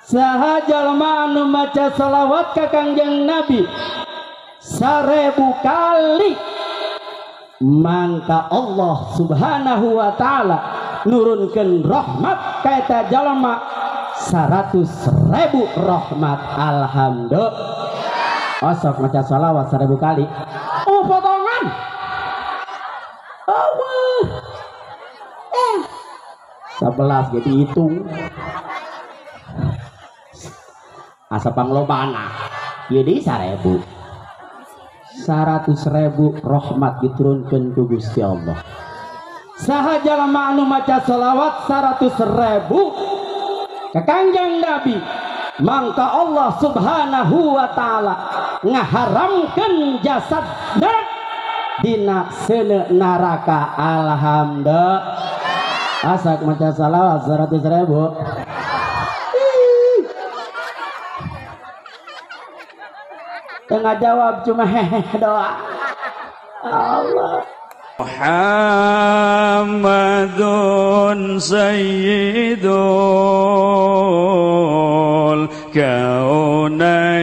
Saha jalma anu maca sholawat ka Kangjeng Nabi 1000 kali, mangka Allah Subhanahu wa taala nurunkeun rahmat ka eta jalma 100.000 rahmat. Alhamdulillah. Osok maca sholawat 1000 kali. Oh potongan. Oh. 11 jadi hitung. Asa panglobana jadi 1000. 100.000 rahmat diturunkeun ku Gusti Allah. Saha jalma anu maca sholawat 100.000 ka Kangjeng Nabi, mangka Allah Subhanahu wa taala ngaharamkeun jasadna dina seuneu neraka. Alhamdulillah. Asak maca sholawat 100.000. Tengah jawab cuma hehe doa. Allah. Muhammadun sayyidul kaunaini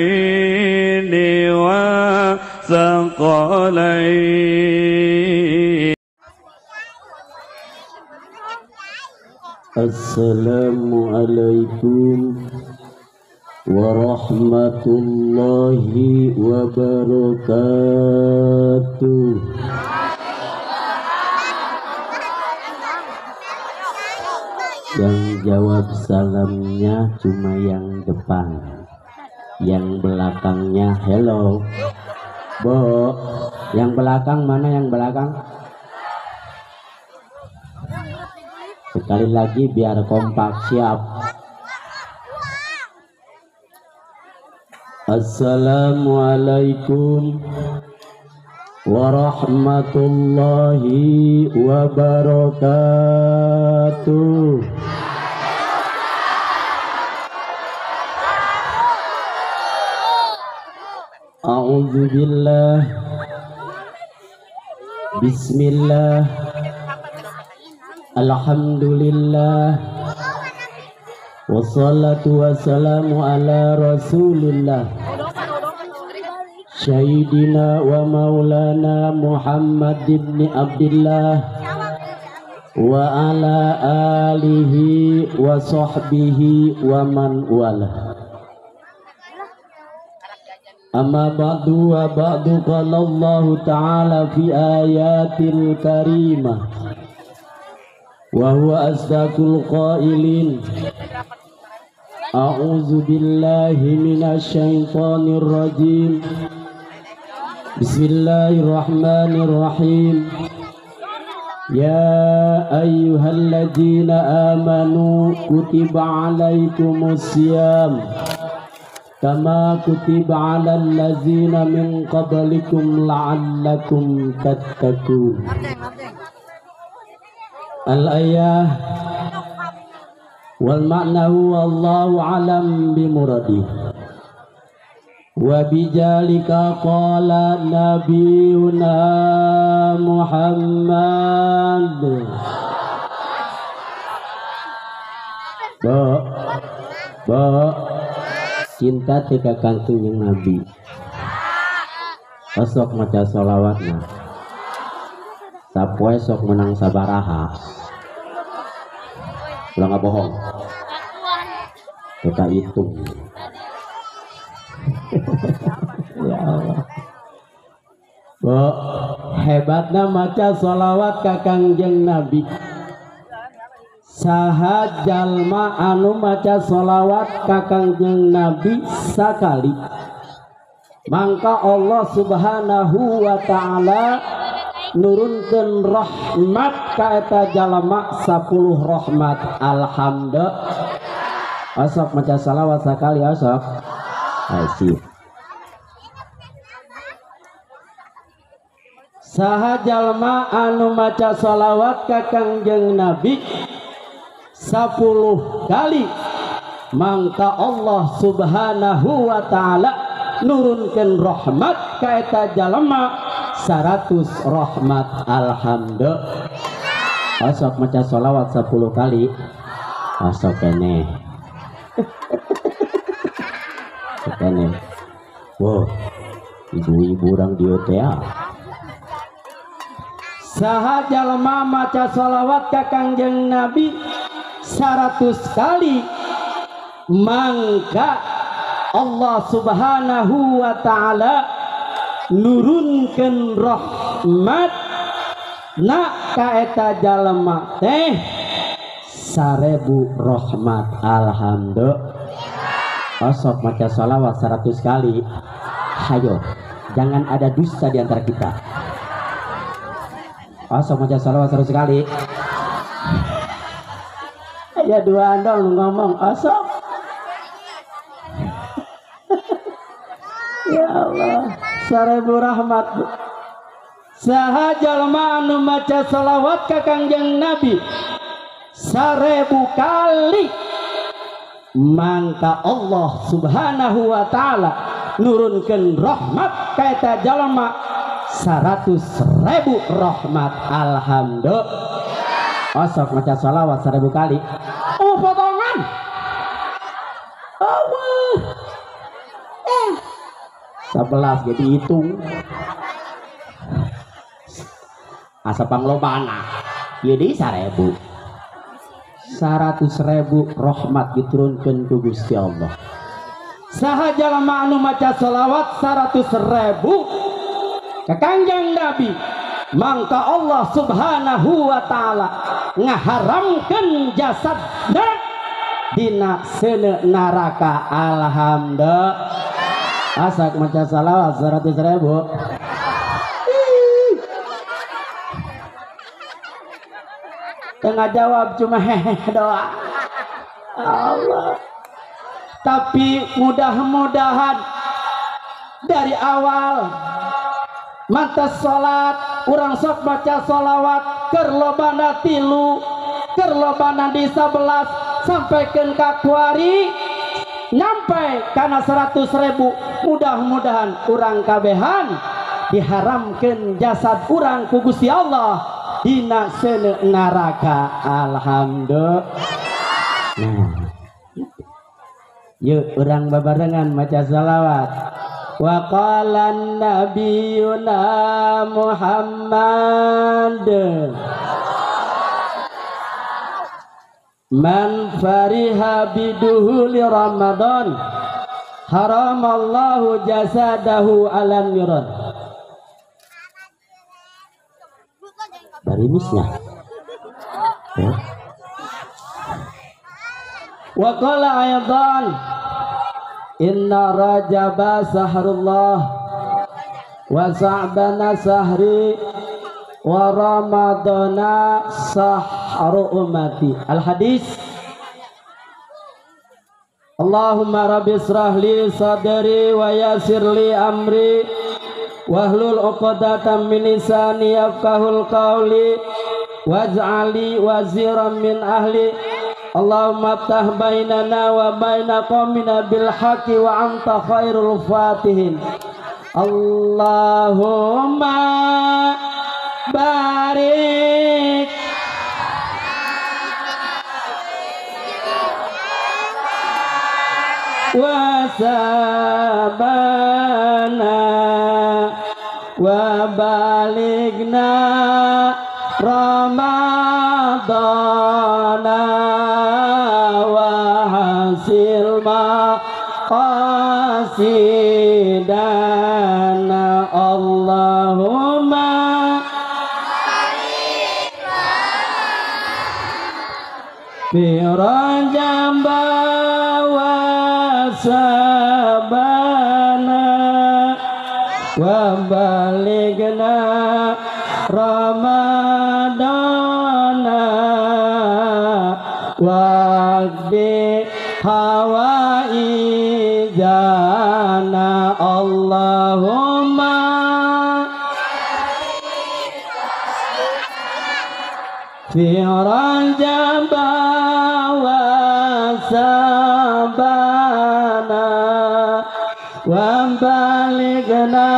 wa thaqalain. Assalamualaikum warahmatullahi wabarakatuh. Yang jawab salamnya cuma yang depan, yang belakangnya hello. Bo, yang belakang mana yang belakang? Sekali lagi biar kompak, siap. Assalamualaikum warahmatullahi wabarakatuh. A'udzubillah, bismillah, alhamdulillah, wassalatu wassalamu ala rasulillah Sayyidina wa maulana Muhammad ibn Abdillah wa ala alihi wa sahbihi wa man wala. Amma ba'du wa ba'du, qala Allah ta'ala fi ayatil karimah wa huwa asdaqul qailin. A'udzu billahi minasyaitonir rajim. Bismillahirrahmanirrahim. Ya ayyuhalladzina amanu kutiba alaikumusiyam kama kutiba alal ladzina min qablikum la'allakum tattaqun. Al-ayah wal ma'nahu wallahu alam bimuradi. Wa bijalika qala nabiyuna Muhammad. Bo, bo, cinta tika Kangjeng Nabi. Osok maca sholawatna. Sapoe sok menang sabaraha. Ulah nggak bohong. Kita hitung. Ya Allah. Bo, hebatna maca sholawat ka Kangjeng Nabi. Saha jalma anu maca sholawat ka Kangjeng Nabi sakali, mangka Allah Subhanahu wa taala nurunkeun rahmat ka eta jalma 10 rahmat. Alhamdulillah. Osok maca sholawat sakali osok. Asik. Saha jalma anu maca sholawat ka Kangjeng Nabi 10 kali, mangka Allah Subhanahu wa taala nurunkeun rahmat ka eta jalma 100 rahmat. Alhamdulillah. Osok maca sholawat 10 kali. Osok keneh. keneh. Wow, ibu-ibu urang dieu teh. Saha jalma maca sholawat ka Kangjeng Nabi 100 kali mangka Allah Subhanahu wa ta'ala nurunkeun rahmat na ka eta jalma teh 1000 rahmat. Alhamdulillah. Osok maca sholawat 100 kali. Hayo, jangan ada dusta di antara kita. Osok maca sholawat 100 kali. Ya dua andong ngomong osok. Ya Allah, 1000 rahmat. Saha jalma anu maca sholawat ka Kangjeng Nabi 1000 kali mangka Allah Subhanahu wa ta'ala nurunkeun rahmat ka eta jalma 100.000 rahmat. Alhamdulillah. Osok maca sholawat 1000 kali. Oh, potongan. Oh, 11 jadi hitung. Asa panglobana. Jadi 1000. 100.000 rahmat diturunkeun ku Gusti Allah. Saha jalma anu maca sholawat 100.000 ka Kangjeng Nabi mangka Allah Subhanahu wa ta'ala ngaharamkeun jasadna dina seuneu neraka. Alhamdulillah. Asak maca sholawat 100.000. Tengah jawab cuma hehe doa. Allah. Tapi mudah-mudahan dari awal mantas salat urang sok baca sholawat keur lobana 3, keur lobana di 11 sampaikan ka kuari nyampe kana 100.000. Mudah-mudahan urang kabehan diharamkeun jasad urang ku Gusti Allah dina seuneu neraka. Alhamdulillah. Nah, yuk urang babarengan maca sholawat. Wa qala nabiyuna Muhammad man fariha biduhuli Ramadan haramallahu jasadahu alam niran. Barimisnya. Ya. Wa qala aidan inna rajaba sahrullah wa sa'bana sahri wa ramadana sahru ummati. Al hadis. Allahumma rabbi israh li sadri wa yassir li amri wahlul 'uqdatam min lisani yafqahul qawli waj'alni waziran min ahli. Allahumma ftah bainana wa baina qaumina bil haqqi wa anta khairul fatihin. Allahumma barik wa sabana wa baligna Ramadana wa hasil maqasidana. Allahumma fi Rajab wa sabana wa baligna Ramadana waqdi hawaijana. Allahumma fi Rajab wa sabana wa balighna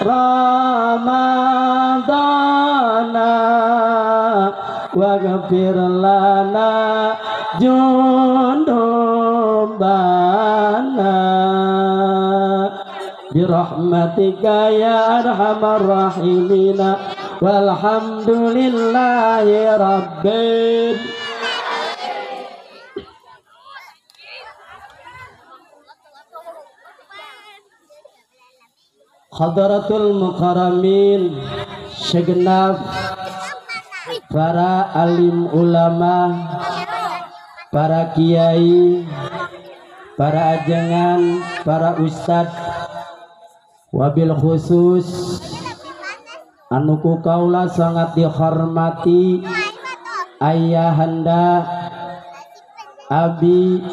Ramadana waghfir lana junubana. Birahmatika ya arhamar rahimin. Walhamdulillahi rabbil. Hadratul mukarramin, segenap para alim ulama, para kiai, para ajengan, para ustadz, wabil khusus anuku kaula sangat dihormati ayahanda abi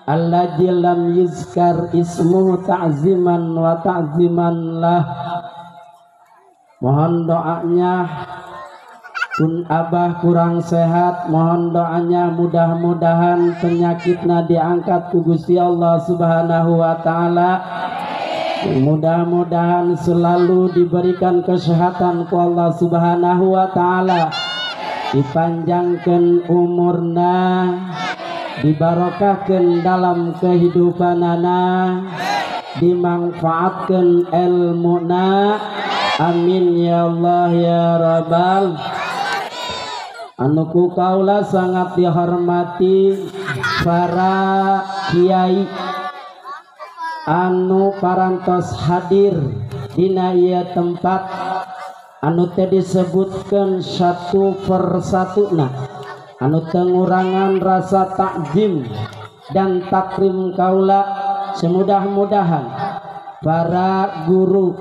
alladzi lam yuzkar ismuhu ta'ziman wa ta'ziman lah. Mohon doanya pun abah kurang sehat, mohon doanya mudah-mudahan penyakitnya diangkat ku Gusti Allah Subhanahu wa taala. Mudah-mudahan selalu diberikan kesehatan ku Allah Subhanahu wa taala, dipanjangkan umurna, dibarokahkan dalam kehidupanana, dimanfaatkan ilmuna. Amin ya Allah ya Rabbal. Anuku kaula sangat dihormati para kiai anu parantos hadir dina ieu tempat anu teh disebutkeun satu persatu nah anu tengurangan rasa takzim dan takrim kaula. Semudah-mudahan para guru,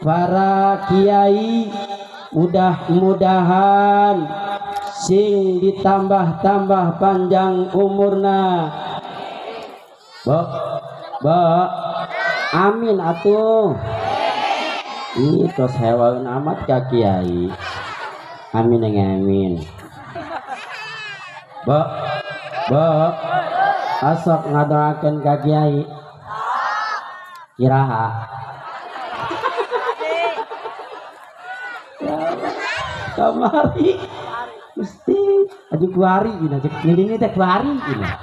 para kiai mudah-mudahan sing ditambah-tambah panjang umurna. Bo, bo, amin atuh. Ini tos hewan amat ka kiai. Amin amin. Bo, bo, asok ngadoakeun ka kiai. Iraha. Kamari mesti aju kuari gina cek ini teh kuari gina.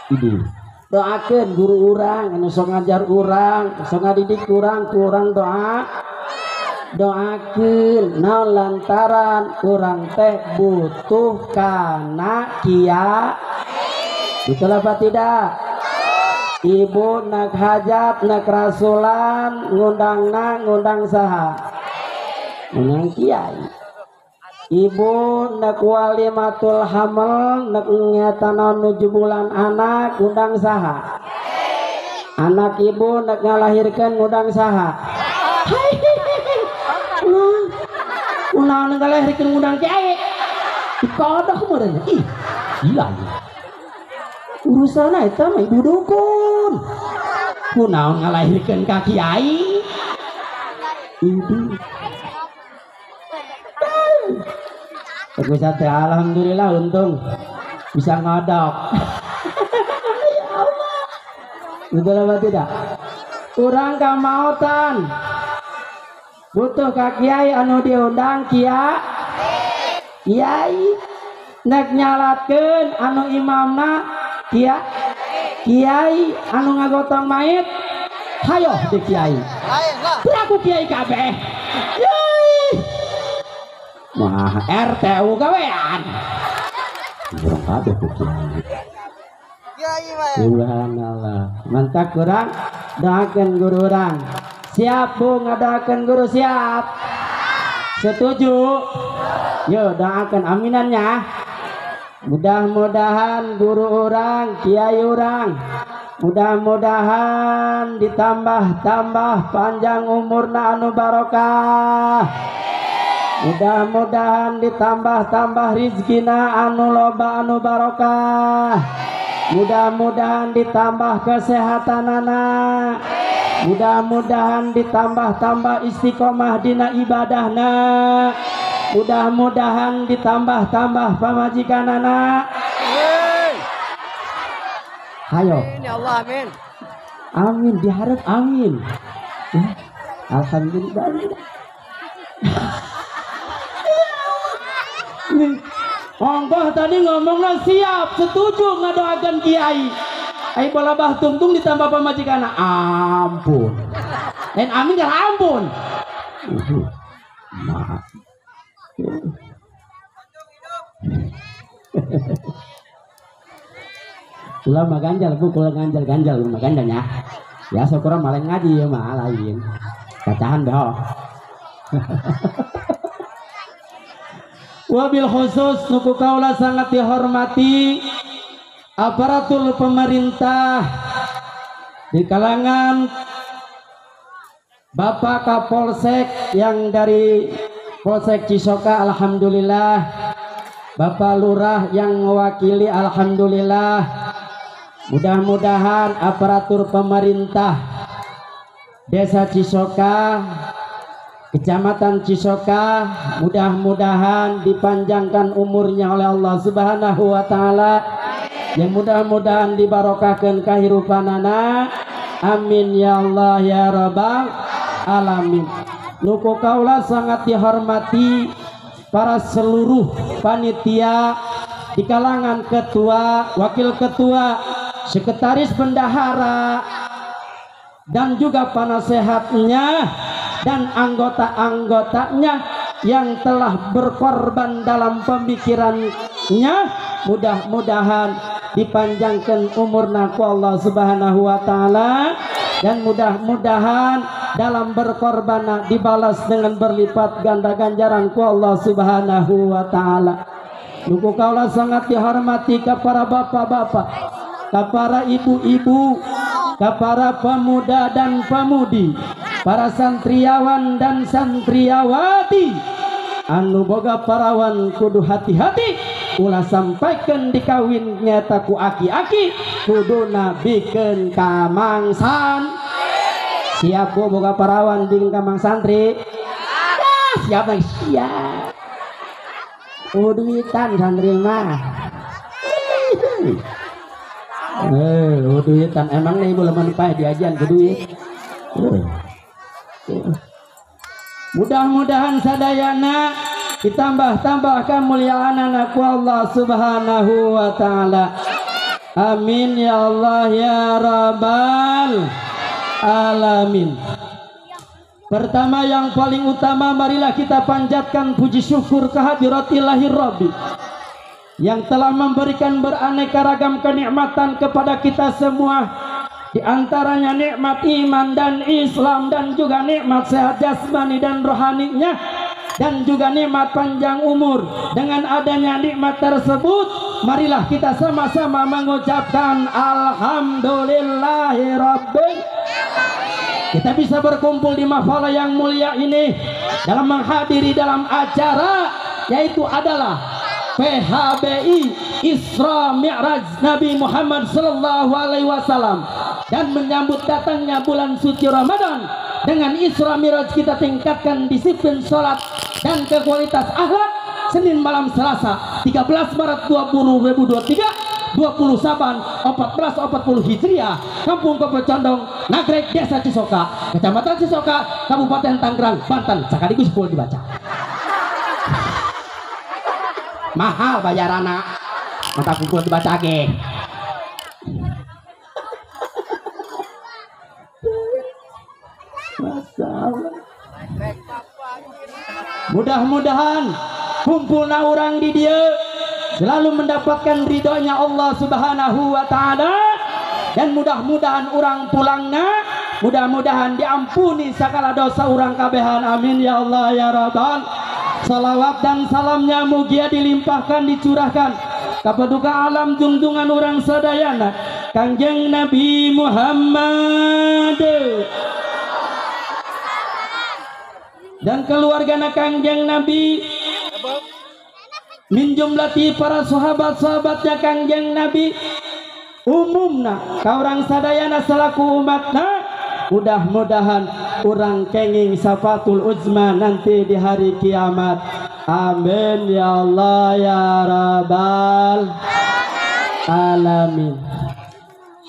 Ini doakeun guru urang anu sok ngajar urang, sok ngadidik urang, ku urang doa. Doakeun naon lantaran urang teh butuh kana kiai. Betul apa tidak? Ibu nak hajat nak rasulan ngundangna ngundang saha? Ngundang kiai. Ibu nak walimatul hamil nak nyatanon nuju bulan anak ngundang saha? Anak ibu nak ngalahirkeun ngundang saha? Kunaon ngalahirkeun ngundang kiai? Dikodoh meureun. Ih, gila. Urusan eta mah ibu dukun. Kunaon ngalahirkeun ka kiai? Ibu. Bagus teh, alhamdulillah untung bisa ngodok. Ya Allah. Betul apa tidak? Urang kamautan. Butuh ka kiai anu diundang kiai. Kiai nek nyalatkeun anu imamna kiai. Kiai anu ngagotong mayit hayoh di kiai. Piraku kiai kabeh. Wah, RTU gawean. Kurang kabeh ku kiai. Subhanallah. Mantap kurang doakeun guru urang. Siap Bu ngadoakeun guru siap. Setuju? Yo doakeun aminannya. Mudah-mudahan guru urang, kiai urang, mudah-mudahan ditambah-tambah panjang umurna anu barokah. Mudah-mudahan ditambah-tambah rizkina anu loba anu barokah. Mudah-mudahan ditambah kesehatanana. Mudah-mudahan ditambah-tambah istiqomah dina ibadahna. Mudah-mudahan ditambah-tambah pamajikanana. Hayo. Amin ya Allah, amin. Amin, diharap amin. Ya, alhamdulillah. Ongkoh tadi ngomongnya siap, setuju ngadoakeun kiai. Ai bola bah tungtung ditambah pamajikan. Ampun. Lain amin ya ampun. Maaf. Ulah mah ganjal bu, kula ganjal-ganjal mah ganjalnya. Ya syukur malah ngaji ya mah lain. Kacahan dah. Wabil khusus nuku kaula sangat dihormati aparatur pemerintah di kalangan Bapak Kapolsek yang dari Polsek Cisoka, alhamdulillah. Bapak Lurah yang mewakili, alhamdulillah. Mudah-mudahan aparatur pemerintah Desa Cisoka, Kecamatan Cisoka, mudah-mudahan dipanjangkan umurnya oleh Allah Subhanahu wa taala. Yang mudah-mudahan dibarokahkan kahirupanana. Amin ya Allah ya Rabbal alamin. Nuku kaula sangat dihormati para seluruh panitia di kalangan ketua, wakil ketua, sekretaris, bendahara, dan juga penasehatnya dan anggota-anggotanya yang telah berkorban dalam pemikirannya. Mudah-mudahan dipanjangkan umurna ku Allah Subhanahu wa taala, dan mudah-mudahan dalam berkorban dibalas dengan berlipat ganda ganjaran ku Allah Subhanahu wa taala. Nuku kaula sangat dihormati kepada bapak-bapak, kepada ibu-ibu, kepada pemuda dan pemudi, para santriawan dan santriawati. Anu boga parawan kudu hati-hati, ulah sampaikan dikawin nyata ku aki-aki, kuduna bikin kamangsan. Siap bu boga parawan bikin kamang santri? Ya, siap bang, siap. Oh duitan santri mah. Oh duitan emang nih ibu leman pah diajian ke duit. Mudah-mudahan sadayana ditambah-tambah kemuliaan ku Allah Subhanahu wa taala. Amin ya Allah ya Rabbal alamin. Pertama yang paling utama, marilah kita panjatkan puji syukur kehadiratillahir Rabbi yang telah memberikan beraneka ragam kenikmatan kepada kita semua. Di antaranya nikmat iman dan Islam, dan juga nikmat sehat jasmani dan rohaninya, dan juga nikmat panjang umur. Dengan adanya nikmat tersebut, marilah kita sama-sama mengucapkan alhamdulillahirabbil. Kita bisa berkumpul di mafala yang mulia ini dalam menghadiri dalam acara, yaitu adalah PHBI Isra Mi'raj Nabi Muhammad Sallallahu Alaihi Wasallam, dan menyambut datangnya bulan suci Ramadan. Dengan Isra Mi'raj kita tingkatkan disiplin sholat dan kekualitas akhlak. Senin malam Selasa 13 Maret 2023, 20 Saban 1440 Hijriah, Kampung Kepocondong, Nagreg, Desa Cisoka, Kecamatan Cisoka, Kabupaten Tangerang, Banten. Sekaligus boleh dibaca. Mahal bayarana, mata kumpul dibaca ke. Masalah. Mudah-mudahan kumpulna orang di dia selalu mendapatkan ridhonya Allah Subhanahu wa taala, dan mudah-mudahan orang pulangna mudah-mudahan diampuni segala dosa orang kabehan. Amin ya Allah ya Rabbal. Salawat dan salamnya mugia dilimpahkan dicurahkan kapaduka alam junjungan orang sadayana Kangjeng Nabi Muhammad dan keluargana Kangjeng Nabi, min jumlati para sahabat-sahabatnya Kangjeng Nabi, umumna ka urang sadayana selaku umatna. Mudah-mudahan urang kenging syafatul uzma nanti di hari kiamat. Amin ya Allah ya Rabbal alamin.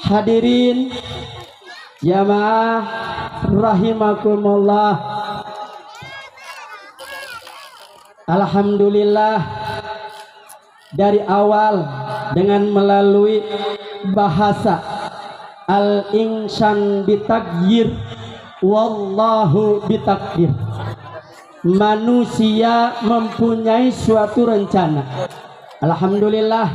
Hadirin jamaah rahimakumullah. Alhamdulillah, dari awal dengan melalui bahasa al-insan bitagyir, Wallahu bitakdir. Manusia mempunyai suatu rencana. Alhamdulillah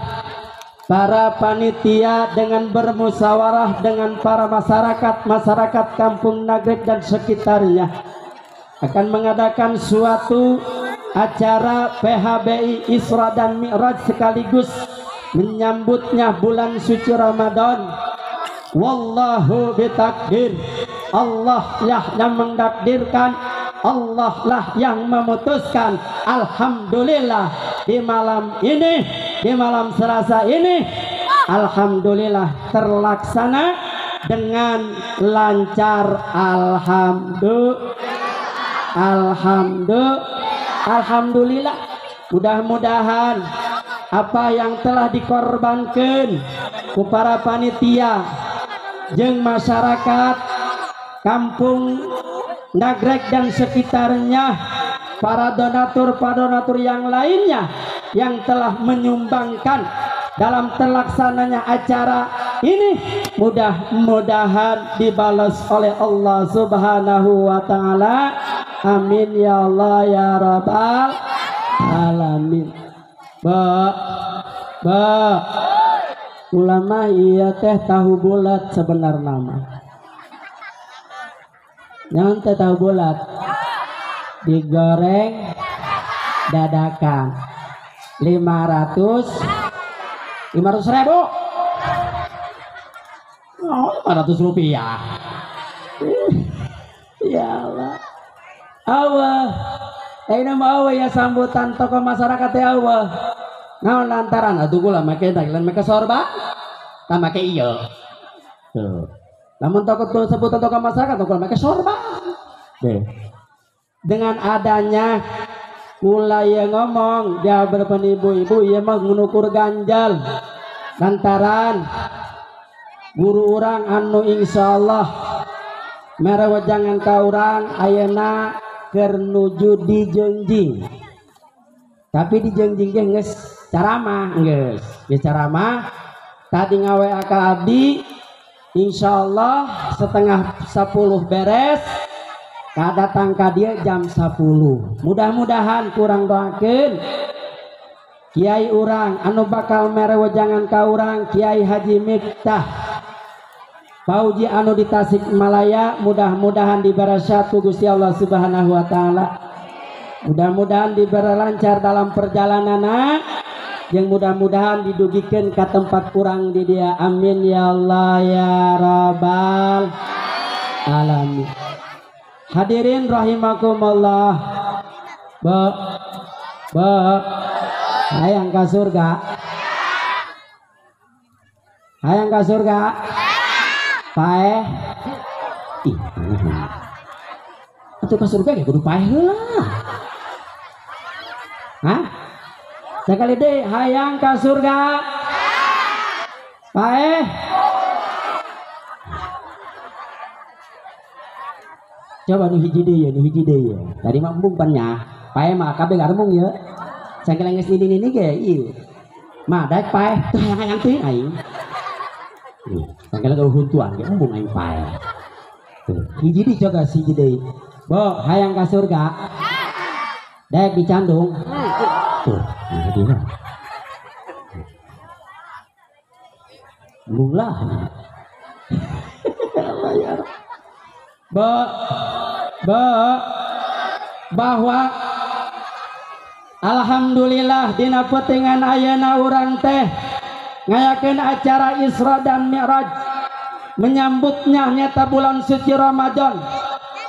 para panitia dengan bermusyawarah dengan para masyarakat Kampung Nagreg dan sekitarnya akan mengadakan suatu acara PHBI Isra dan Mi'raj sekaligus menyambutnya bulan suci Ramadan. Wallahu bitakdir. Allah lah yang mentakdirkan, Allah lah yang memutuskan. Alhamdulillah di malam ini, di malam Selasa ini, alhamdulillah terlaksana dengan lancar. Alhamdulillah, alhamdulillah, alhamdulillah. Mudah-mudahan apa yang telah dikorbankan ku para panitia jeung masyarakat Kampung Nagreg dan sekitarnya, para donatur-donatur yang lainnya yang telah menyumbangkan dalam terlaksananya acara ini, mudah-mudahan dibalas oleh Allah Subhanahu wa taala. Amin ya Allah ya Rabbal alamin. Ba ba ulama iya teh tahu bulat sebenarnya mah. Jangan teh tahu bulat digoreng dadakan 500 ribu, oh, 500 rupiah. Ya Allah, Allah ini mau ya sambutan tokoh masyarakat ya Allah. Nah lantaran aduh gula make dagelan make sorba tak make iya tuh. Namun tokoh sebutan tokoh masyarakat tokoh make sorba deh. Dengan adanya mulai yang ngomong dia berpen ibu-ibu ia mah ngunukur ganjal lantaran guru orang anu insyaallah mere wejangan ka urang ayeuna keur nuju di Jengjing. Tapi di Jengjing ge geus caramah, geus geus caramah tadi ngawe ka abdi insyaallah 9:30 beres. Kadatang ka dia jam 10. Mudah-mudahan kurang doakeun kiai urang anu bakal mere wejangan ka urang Kiai Haji Miftah Fauji anu di Tasikmalaya, mudah-mudahan diberi satu Gusti Allah Subhanahu wa taala. Mudah-mudahan diberi lancar dalam perjalananna, yang mudah-mudahan didugikeun ka tempat urang di dia. Amin ya Allah ya Rabbal alamin. Hadirin rahimakumullah. Ba ba hayang ka surga. Hayang ka surga. Paeh. Ih, atuh ka surga ge kudu paeh heula. Hah? Sekali deui hayang ka surga. Paeh. Coba nu hiji deui ya, nu hiji deui ya. Tadi mah embung pan nya. Paeh mah kabeh garembung ye. Saking geus nini-nini ge ieu. Mah daek paeh teu hayang-hayang teuing aing. Saking huntuan ge embung aing paeh. Tuh, hiji deui coba hiji deui. Bo, hayang ka surga. Daek dicandung. Tuh, hiji deui. Embung lah. Allah ya. Ba, ba, bahwa alhamdulillah dina petingan ayeuna urang teh ngayakeun acara Isra dan Mi'raj menyambutnya nyata bulan suci Ramadan.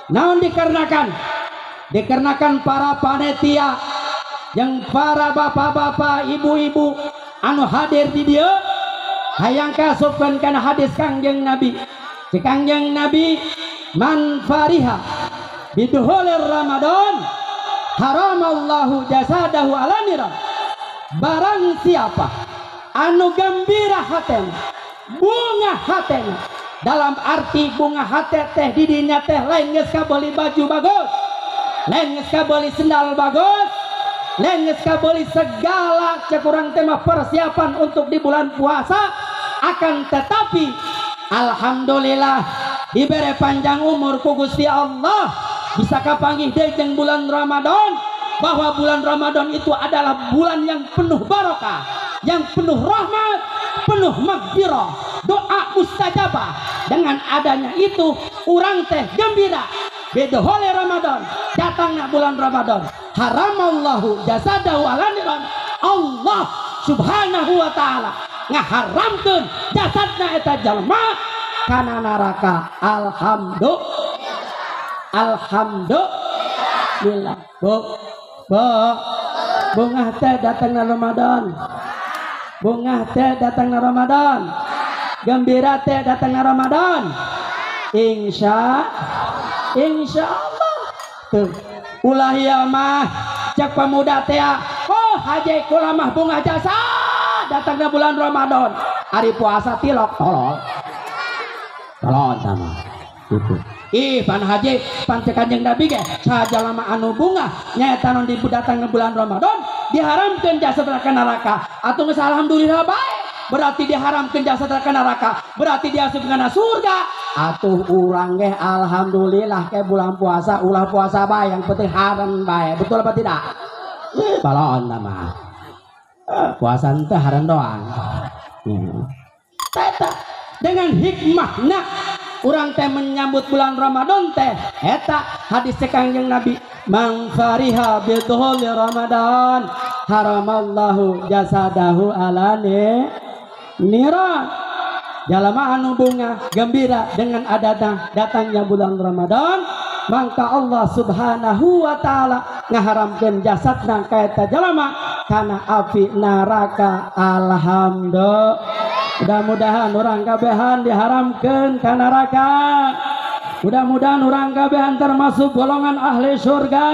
Naon dikarenakan? Dikarenakan para panitia yang para bapak-bapak, ibu-ibu anu hadir di dieu hayang kasupkeun kana hadis Kangjeng Nabi. Si Kangjeng Nabi man fariha biduhulir Ramadan haramallahu jasadahu ala niran. Barang siapa anu gembira haten, bunga haten, dalam arti bunga hate teh didinya teh lain geus kabeli baju bagus, lain geus kabeli sendal bagus, lain geus kabeli segala cekurang tema persiapan untuk di bulan puasa. Akan tetapi alhamdulillah Dibere panjang umur ku Gusti Allah bisa kapanggih deui jeung bulan Ramadan, bahwa bulan Ramadan itu adalah bulan yang penuh barokah, yang penuh rahmat, penuh magfirah, doa mustajabah. Dengan adanya itu urang teh gembira. Bedhole Ramadan, datangnya bulan Ramadan, haramallahu jasadahu ala niran. Allah Subhanahu wa taala ngaharamkeun jasadna eta jalma kana neraka. Alhamdulillah. Alhamdulillah. Bu, bu, bungah teh datangna Ramadan. Bungah teh datangna Ramadan. Gembira teh datangna Ramadan. Insya Allah. Tuh, ulah ieu mah cek pemuda teh, oh haje kula mah bungah jasa datangna bulan Ramadan. Hari puasa tilok tolol. Tolol sama. Gitu. Ih pan haji pan cek Kanjeng Nabi ge saha jalma anu bungah nyaeta nu datang bulan Ramadan diharamkeun jasa ka neraka. Atuh geus alhamdulillah bae, berarti diharamkeun jasa ka neraka, berarti diasup kana surga. Atuh urang ge alhamdulillah ke bulan puasa ulah puasa bae, yang penting haram bae. Betul apa tidak? Balon mah. Puasa teh haram doang. Eta dengan hikmahna urang teh menyambut bulan Ramadan teh eta hadis Kanjeng Nabi, man fariha bi duhuli Ramadan haramallahu jasadahu ala niran. Jalma anu bunga gembira dengan adanya datangnya bulan Ramadan, maka Allah Subhanahu wa taala ngaharamkeun jasadna ka eta jalma kana api neraka. Alhamdulillah. Mudah-mudahan urang kabehan diharamkeun ka neraka. Mudah-mudahan urang kabehan termasuk golongan ahli surga.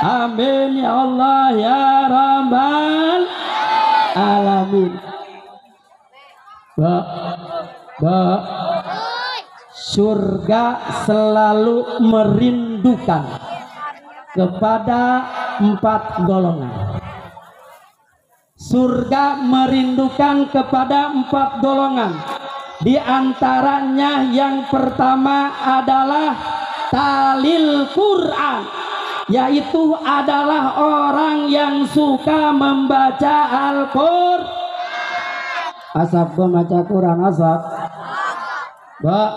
Amin ya Allah ya Rabbal alamin. Ba, ba, surga selalu merindukan kepada empat golongan. Surga merindukan kepada empat golongan. Di antaranya yang pertama adalah talil Quran, yaitu adalah orang yang suka membaca Al-Quran. Asap gua maca Quran asap. Ba,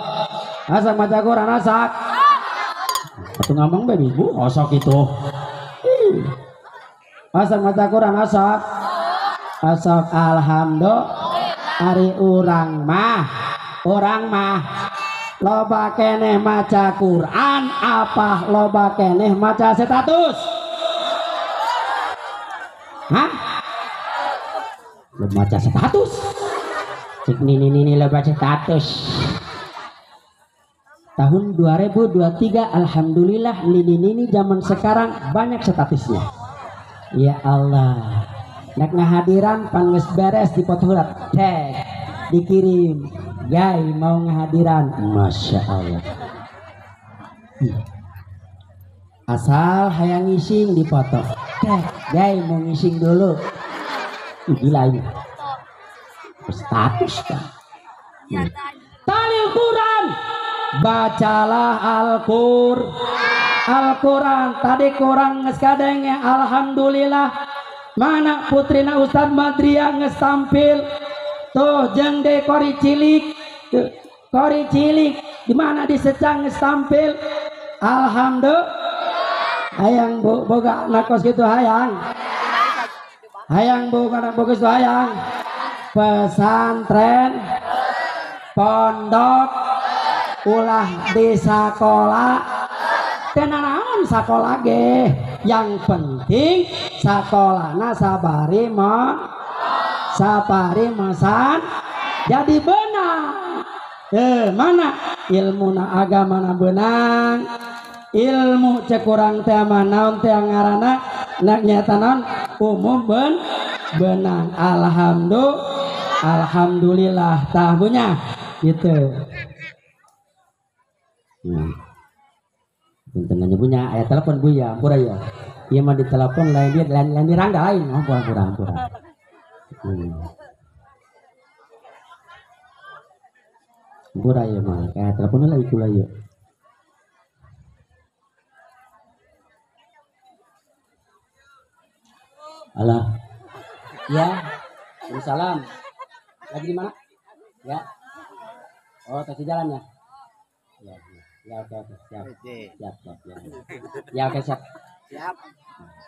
asap maca Quran asap. Atuh ngomong bae ibu osok itu. Asap maca Quran asap. Asap alhamdulillah. Ari urang mah loba keneh maca Quran apa loba keneh maca status? Hah? Lo maca status? Cik nini lo baca status. Tahun 2023 alhamdulillah nini zaman sekarang banyak statusnya. Ya Allah. Nek ngahadiran pan geus beres dipoto heula, tag dikirim. Yai mau ngahadiran, Masya Allah. Asal hayang ngising dipoto. Tag, yai mau ngising dulu. Gila ini. Status kan. Talil Quran, bacalah Al-Quran. Al-Quran tadi kurang geus kadenge alhamdulillah. Mana putrina Ustadz Madria geus tampil tuh jeung de kori cilik. Tuh, kori cilik di mana disecang geus tampil. Alhamdulillah. Hayang bu boga anak kos kitu hayang. Hayang bu anak boga kitu hayang. Pesantren pondok ulah di sekolah teu nanaon sakola ge, yang penting sakolana sabari ma sabari masan jadi benang. Mana ilmuna agamana benang, ilmu cek urang teh mah naon teh ngaranna nak nyata naon umum benang. Alhamdulillah, alhamdulillah tahunya gitu. Punten nanya punya aya telepon Bu ya, ampura ya. Ieu mah ditelepon lain dia lain lain dirangga lain, ampura ampura ampura. Pura ya mah. Kayak telepon lah iku lah ya. Alah. Ya. Salam. Lagi di mana? Ya. Oh, taksi jalan ya. Ya, ya. Ya, oke, oke, siap. Siap, siap, ya. Ya, oke, siap. Siap.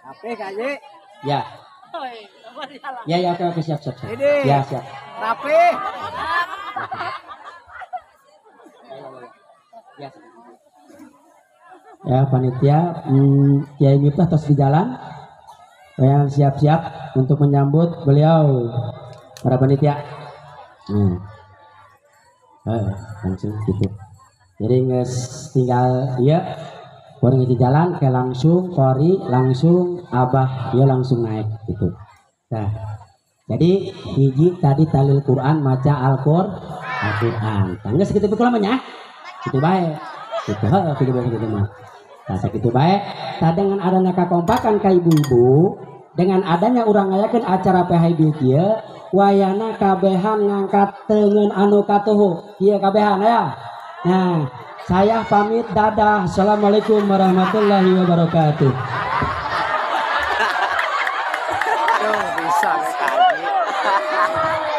Rapi Kak Ji. Ya. Ya, ya, oke, oke, siap, siap, siap. Ya, siap. Rapi. Ya, ya panitia, Kiai Miftah terus di jalan. Yang siap-siap untuk menyambut beliau para panitia. Langsung gitu. Jadi nges tinggal dia baru ngisi jalan ke langsung kori langsung abah dia langsung naik gitu. Nah, jadi hiji tadi talil Quran maca Al-Qur'an. Tangga segitu lamanya. Gitu baik. Gitu heuh gitu bae gitu mah. Nah, sakitu bae. Tah dengan adanya kakompakan ka ibu-ibu, dengan adanya urang ngayakeun acara PHIB kieu, wayana kabehan ngangkat tengen anu katuhu. Ieu kabehan ya. Nah, saya pamit dadah. Assalamualaikum warahmatullahi wabarakatuh. Aduh, bisa sekali.